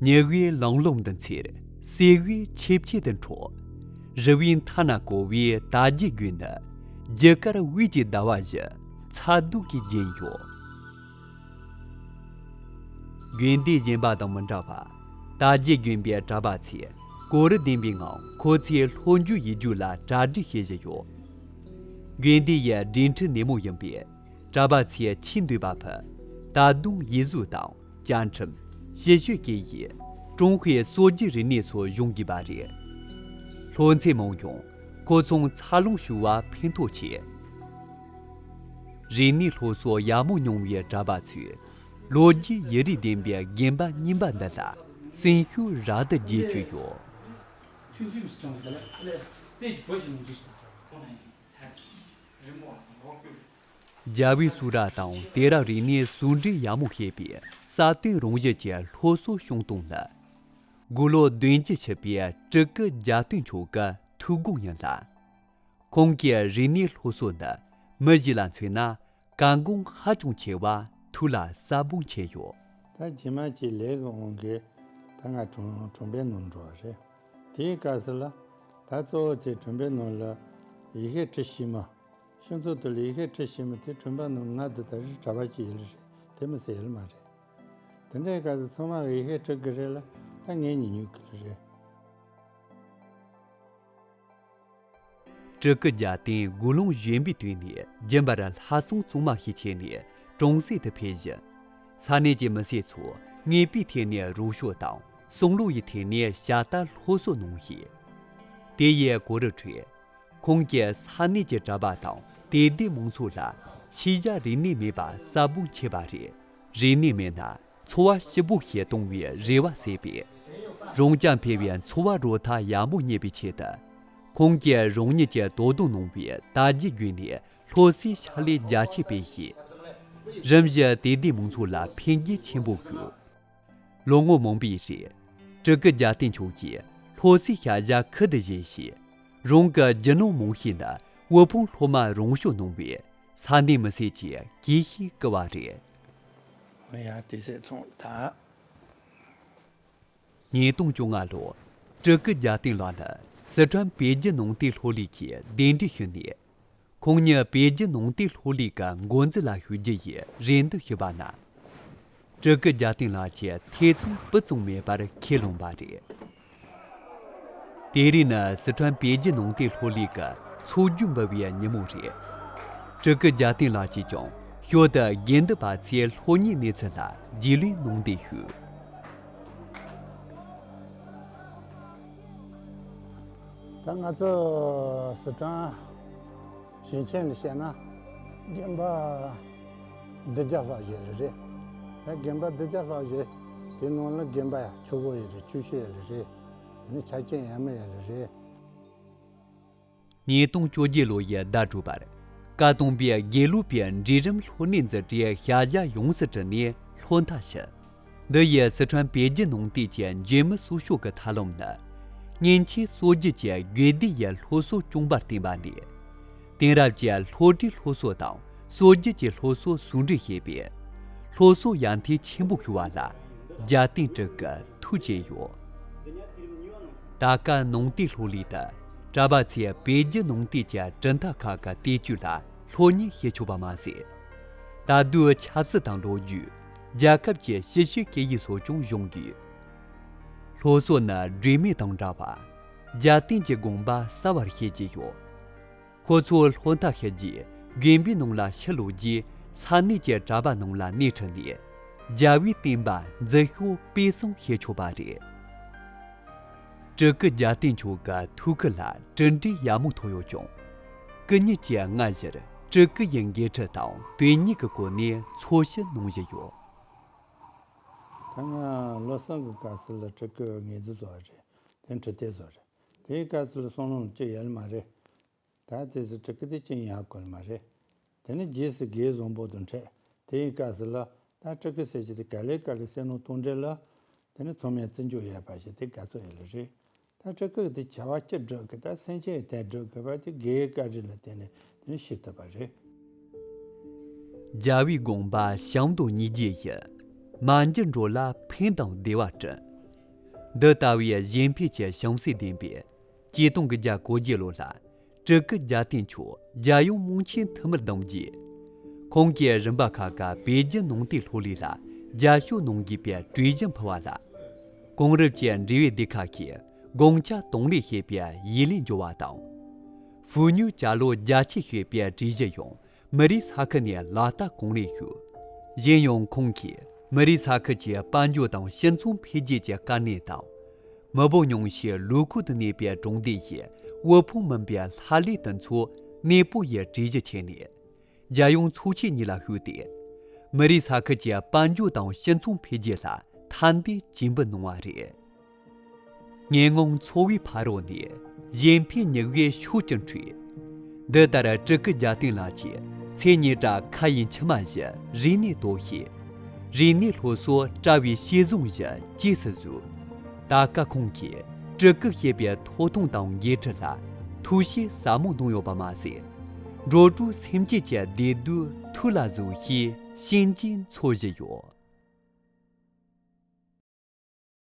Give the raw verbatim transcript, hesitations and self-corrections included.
ཉི་འོད་ལང་ལོང་དུ་འཚེར། སེར་འོད་ཆེབ་ཆེབ་ཏུ་འཕྲོ། རི་བོའི་མཐའ་ན་བསྐོར་བའི་དར་རྒྱས་དགོན་ནི། རྒྱུ་སྐར་དབུས་ཀྱི་ཟླ་བ་བཞིན། མཚར་སྡུག་གི་རྒྱན་ཡོད། དགོན་སྡེ་གཞན་པ་དང་མི་འདྲ་བར། དར་རྒྱས་དགོན་པའི་གྲྭ་པ་ཚོས་གོ་རིམ་ལྡན་པའི་ངང་ཁོ་ཚོའི་སློབ་འཇུག་ཡིག་རྒྱུགས་ལ་གྲ་སྒྲིག་བྱེད་བཞིན་ཡོད། དགོན་སྡེ་ཡི་སྒྲིག་ཁྲིམས་ནན་མོ་ཡིན་པས། གྲྭ་པ་ཚོས་ཆེས་འདོད་པ་ཕུད། ད་དུང་ཡིག་གཟུགས་དང་བཅའ་ཁྲིམས། ཞིབ་དཔྱོད་སྐད་ཡིག་ཀྲུང་ཧྭའི་སྲོལ་རྒྱུན་རིག་གནས་སོགས་སྦྱོང་དགོས་པ་རེད། སློབ་ཚན་མང་ཡང་ཁོ་ཚོང་འཚར་ལོངས་ཞུ་བར་ཕན་ཐོགས་ཆེ། རིག་གནས་སློབ་གསོ་ཡག་མོ་མྱོང་བའི་གྲྭ་པ་ཚོས་ལོ་རྒྱུས་ཡིག་རིགས་ལྡན་པའི་དགོན་པ་རྙིང་པ་འདི་ལ་སེམས་ཤུགས་རབ་ཏུ་རྒྱས་བཅུག་ཡོད། རྒྱལ་བའི་གཙུག་རབ་དང་དེང་རབས་རིག་གནས་ཟུང་འབྲེལ་ཡག་མོ་བྱས་པའི་ས་སྟེང་རང་བཞིན་གྱི་སློབ་གསོ་སྐྱོང་གཏོང་ལ། དགུང་ལོ་བདུན་ཅུ་ཕྱིན་པའི་སྤྲུལ་སྐུ་རྒྱལ་བསྟན་མཆོག་གི་ཐུགས་དགོངས་ཡིན་ལ། ཁོང་གིས་རིག་གནས་སློབ་གསོ་ནི་མི་ཞིག་ལ་མཚོན་ན་གལ་འགངས་ཧ་ཅང་ཆེ་བ་ཐུགས་ལ་གསལ་པོ་མཁྱེན་ཡོད། ད་རྗེས་མ་ཅིག་ལས་ཀྱི་དབང་གིས་ད་ང་གྲོང་གྲོང་པའི་ནང་འགྲོ་བ་རེད། དེའི་སྐབས་སུ་ལ་ད་གཙོ་བོ་དེ་གྲོང་པའི་ནང་ལ་ཡི་གེ་འབྲི་ཤེས་མི། ཤིང་ཚོ་དུ་ལ་ཡི་གེ་འབྲི་ཤེས་མི་དེ་གྲོང་པའི་ནང་ང་དུ་ད་རེས་གྲྭ་པ་ཅིག་ཡོད་ལེ་རེད། དེ་མི་ཟེར་ཡོད་ལེ་མ་རེད། དེ་འདྲའི་སྐབས་སུ་ཚང་མ་གིས་ཡི་གེ་འབྲི་གི་རེད་ལ་ད་ངས་ཉན་ཉན་གི་ལེ་རེད། སྤྲུལ་སྐུ་རྒྱལ་བསྟན་དགུང་ལོ་གཞོན་པའི་དུས་ནས་རྒྱུན་པར་ལྷ་སྲུང་བཙུན་མ་ཞིག་བྱས་ནས་གྲོང་གསེབ་ཏུ་ཕེབས་བཞིན། ས་གནས་ཀྱི་མི་སེར་ཚོ་དངོས་པོའི་ཐད་ནས་རོགས་སྐྱོར་དང་གསུང་སློབ་ཡི་ཐད་ནས་ཞལ་ལྟ་སློབ་གསོ་གནང་ཞིང་། དེ་ཡི་གོ་རིམ་ཁྲོད། ཁོང་གིས་ས་གནས་ཀྱི་གྲྭ་པ་དང་དད་ལྡན་མང་ཚོགས་ལ་ཤེས་བྱ་རིག་གནས་མེད་པ་གསལ་པོ་མཁྱེན་པ་རེད། རིག་གནས་མེད་ན་འཚོ་བ་ཞིབ་པོ་ཞིག་གཏོང་བའི་རེ་བ་ཟད་པས། རང་རྐྱ་འཕེར་བའི་འཚོ་བ་རོལ་ཐབས་ཡག་པོ་རྙེད་པའི་ཆེད་དུ། ཁོང་གིས་རང་ཉིད་ཀྱི་དོ་དམ་གནང་བའི་དར་རྒྱས་དགོན་ནས་སློབ་གསོའི་ཕྱག་ལས་རྒྱ་ཆེ་སྤེལ་ཞིང་། རིམ་བཞིན་དད་ལྡན་མང་ཚོགས་ལ་འཕེལ་རྒྱས་ཆེན་པོ་བྱུང་། ལོ་ངོ་མང་པོའི་རིང་སྤྲུལ་སྐུ་རྒྱལ་བསྟན་མཆོག་གིས་སློབ་གསོའི་བྱ་གཞག་ཁུར་དུ་བཞེས་ཤིང་། རང་གི་རྒྱུ་ནོར་མང་ཤོས་ནི་དབུལ་ཕོངས་སློབ་མར་རོགས་སྐྱོར་གནང་བས་ས་གནས་མི་སེར་གྱིས་གུས་ཞབས་བསྐུལ་བ་རེད། ཡ་དེ་སེ་ཚོང་ད། ཉིས་སྟོང་བཅོ་ལྔ་ལོར་སྤྲུལ་སྐུ་རྒྱལ་བསྟན་ལགས་ནི་སི་ཁྲོན་པེ་ཅིན་ནང་བསྟན་སློབ་གླིང་གི་གདན་འདྲེན་ཞུས་ནས། ཁོང་ཉིད་པེ་ཅིན་ནང་བསྟན་སློབ་གླིང་གི་འགོ་འཛིན་ལ་ཞུ་རྒྱུ་ཡི་རེ་འདུན་ཞུས་པ་ན། སྤྲུལ་སྐུ་རྒྱལ་བསྟན་ལགས་ཀྱིས་ཐེ་ཚོམ་སྤུ་ཙམ་མེད་པར་ཁས་ལོངས་པ་རེད། དེ་རིང་ནི་སི་ཁྲོན་པེ་ཅིན་ནང་བསྟན་སློབ་གླིང་གི་འཚོགས་རྒྱུན་འབུལ་བའི་ཉིན་མོ་རེད། སྤྲུལ་སྐུ་རྒྱལ་བསྟན་ལགས་ཀྱིས་ཀྱང་ཞོར་དུ་དགེ་འདུན་པ་ཚོའི་སློབ་གཉེར་གནས་ཚུལ་ལ་རྒྱུས་ལོན་གནང་འདོན་ཞུས། ད་ང་ཚོ་སི་ཁྲོན་ཞིང་ཆེན་ལ་བཤད་ན་དགོན་པ་བདུན་བརྒྱ་ལྷག་ཞིག་ལ་རེད། ད་དགོན་པ་བདུན་བརྒྱ་ལྷག་ཞིག་དེ་ནང་ལ་དགོན་པ་ཡང་ཆུ་བོ་ཡོད་རེད། ཆུ་ཤུར་ཡོད་རེད། དེ་ནས་ཆ་རྐྱེན་ཡག་མོ་ཡོད་རེད། ཉིས་སྟོང་བཅོ་བརྒྱད་ལོ་ཡི་ཟླ་དྲུག་པར་བཀའ་གཏོང་པས་དགེ་ལུགས་པའི་འབྲིང་རིམ་སློབ་གཉེར་འཛིན་གྲྭའི་བྱ་གཞག་ཡོངས་སུ་གྲུབ་ནས་སློབ་མཐར་ཕྱིན། འདི་ཡིས་སི་ཁྲོན་པེ་ཅིན་ནང་བསྟན་གྱི་འཇིགས་མེད་གསོལ་ཤོག་གི་ཐབས་ལམ་ནི། མཉེན་ཆས་གསོ་རྒྱུ་གྱི་དགོན་སྡེ་ཡི་སློབ་གསོ་སྐྱོང་བར་བརྟེན་པ་ལས། དེང་རབས་ཀྱི་སློབ་གྲྭའི་སློབ་གསོ་དང་སྲོལ་རྒྱུན་གྱི་སློབ་གསོ་ཟུང་འབྲེལ་བྱས་པས། སློབ་གསོ་ཡར་ཐོན་ཆེན་པོ་ཞུ་བ་ལ་རྒྱལ་བསྟན་སྤྲུལ་སྐུ་ཐུགས་བསྐྱེད་ཡོད། ད་སྐབས་ནང་བསྟན་སློབ་གླིང་དུ་གྲྭ་པ་ཚོས་པེ་ཅིན་ནང་བསྟན་གྱི་གྲུབ་མཐའ་ཁག་གི་བསྟན་བཅོས་ལ་སློབ་གཉེར་བྱེད་ཆོག་པ་མ་ཟད། ད་དུང་ཆབ་སྲིད་དང་ལོ་རྒྱུས། རྒྱལ་ཁབ་ཀྱི་ཕྱི་སྲིད་སྐད་ཡིག་སོགས་ཀྱང་སྦྱོང་དགོས། སློབ་གསོ་ནི་སྒྲོན་མེ་དང་འདྲ་བ། རྒྱལ་བསྟན་གྱི་དགོངས་པ་གསལ་བར་བཤད་ཀྱི་ཡོད། ཁོ་ཚོ་སློབ་མཐར་ཕྱིན་རྗེས་དགོན་པའི་ནང་ལ་ཕྱིར་ལོག་རྗེས་ས་གནས་ཀྱི་གྲྭ་པ་ནང་ལ་སྣེ་ཁྲིད་ནས་རྒྱལ་བའི་བསྟན་པ་འཛིན་སྐྱོང་སྤེལ་གསུམ་བྱེད་ཆོག་པ་རེད། སྤྲུལ་སྐུ་རྒྱལ་བསྟན་མཆོག་གི་ཐུགས་ཁུར་ལ་གྲུབ་འབྲས་ཡག་མོ་ཐོབ་ཡོད་ཀྱང་། སྐུ་ཉིད་ཀྱིས་སྔ་ཕྱིར་སྤྲུལ་སྐུ་ཡི་འགན་འཁྲི་དང་དོན་གཉེར་གྱི་སྐོར་ནས་འཚོལ་ཞིབ་གནང་བཞིན་ཡོད། ད་ང་བློ་བཟང་གི་སྐབས་སུ་ལ་སྤྲུལ་སྐུ་ངོས་འཛིན་བཟོ་བ་རེད། དེ་འཕྲོད་བསྟེན་བཟོ་རེད། དེའི་སྐབས་སུ་ལ་སང་ལོ་ལ་ཅི་ཡོད་ལེ་མ་རེད། ད་དེ་ཚོ་སྤྲུལ་སྐུ་དེ་ཅི་ཡང་ཡག་གོ་ལེ་མ་རེད། དེ་ནས་རྗེས་སུ་དགེ་བཟང་པོ་དང་འཕྲད། དེའི་སྐབས་སུ་ལ་ད་སྤྲུལ་སྐུ་ཟེར་གྱི་དེ་ག་ལེ་ག་ལེ་ཟེར་ནོ་དང་འབྲེལ་ལ། དེ་ནས་ཚང་མས་བརྩི་འཇོག་ཡོད་པ་ཞིག་དེ་དགའ་ཚོར་ཡོད་ལེ་རེད། ད་སྤྲུལ་སྐུ་དེ་བྱ་བ་ཅི་སྒྲུབ་གི་ད་སེམས་ཅན་དེ་སྒྲུབ་དགོས་པ་དེ་དགེ་བའི་བཀའ་དྲིན་ལ་བརྟེན་ནས་དེ་ནས་ཤེས་ཐུབ་པ་རེད། རྒྱལ་བའི་དགོངས་པ་བྱམས་དང་སྙིང་རྗེ་ཡིས། མ་འཇིགས་འགྲོ་ལ་ཕན་དང་བདེ་བ་བསྐྲུན། འདི་ལྟ་བུའི་གཞན་ཕན་གྱི་བྱུང་ཚུལ་ལྡན་པའི་གཅིག་སྟོང་དགུ་བརྒྱ་གོ་བརྒྱད་ལོ་ལ། སྤྲུལ་སྐུ་རྒྱལ་བསྟན་མཆོག་རྒྱལ་ཡུམ་རྨོངས་ཆེན་ཐུ་མིར་བདམས་རྗེས། ཁོང་གིས་རིམ་པ་ཁག་ག་བོད་བརྒྱུད་ནང་བསྟན་ལྷོ་ལུས་ལ་རྒྱབ་སྐྱོར་གནང་དགོས་པའི་གྲོས་གཞི་ཕུལ་བ་ལ། གོང་རིམ་གྱི་འབྲེལ་ཡོད་སྡེ་ཁག་གིས་དགོངས་འཆར་དང་ལེན་བྱེད་པའི་ཡིག་ལན་འབྱོར་བ་དང་། ཧྥུའུ་ཉུའུ་ཅཱ་ལོ་རྒྱ་ཆེ་ཞེས་པའི་གྲོས་གཞི་ཡང་། མི་རིགས་ས་ཁུལ་ནས་ལག་བསྟར་གང་ལེགས་བྱུང་། གཞན་ཡང་ཁོང་གིས་མི་རིགས་ས་ཁུལ་གྱི་དཔལ་འབྱོར་དང་སྤྱི་ཚོགས་འཕེལ་རྒྱས་ཀྱི་དཀའ་གནད་དང་། མི་འབོར་ཉུང་ཤས་ལུས་ཁུངས་དུ་གནས་པའི་གྲོང་སྡེ་ཡི་དབུལ་ཕོངས་མིན་པའི་ལྷ་ལས་དུ་འཚོ་གནས་སྤོ་ཡི་གྲོས་གཞི་ཆེད་ནས། རྒྱལ་ཡོངས་ཚོགས་ཆེན་གཉིས་ལ་ཞུགས་ཏེ། མི་རིགས་ས་ཁུལ་གྱི་དཔལ་འབྱོར་དང་སྤྱི་ཚོགས་འཕེལ་རྒྱས་ལ་ཐབས་འདེགས་ཇི་འབུལ་གནང་བ་རེད། ངན་ངོན་ཚོ་བའི་ཕ་རོལ་ནས། གཞན་ཕན་ཉིད་དབྱེ་ཕྱོགས་ཀྱི་འཁྲུལ། འདི་ལྟར་སྤྲུལ་སྐུ་རྒྱལ་བསྟན་ལགས་ཀྱིས་ཚེ་སྔོན་གྲྭ་མཁའ་ཡི་མཆི་མ་བཞིན་རིག་གནས་རྡོ་ཤེས། རིག་གནས་སློབ་གསོ་བཀྲ་བའི་ཤེས་བཟུང་བཞིན་རྗེས་སུ་བཟུང་། ད་སྐབས་ཁོང་གིས་སྤྲུལ་སྐུ་ཞེས་པའི་ཐོབ་ཐང་དང་འགན་འཁྲི་ལ་ཐུགས་བཞེས་ཟབ་མོ་གནང་ཡོད་པ་མ་ཟད། འགྲོ་དྲུག་སེམས་ཅན་གྱི་བདེ་སྡུག་ཐུགས་ལ་བཟུང་ཞེས་ཤིན་རྗེས་འཚོལ་བཞིན་ཡོད།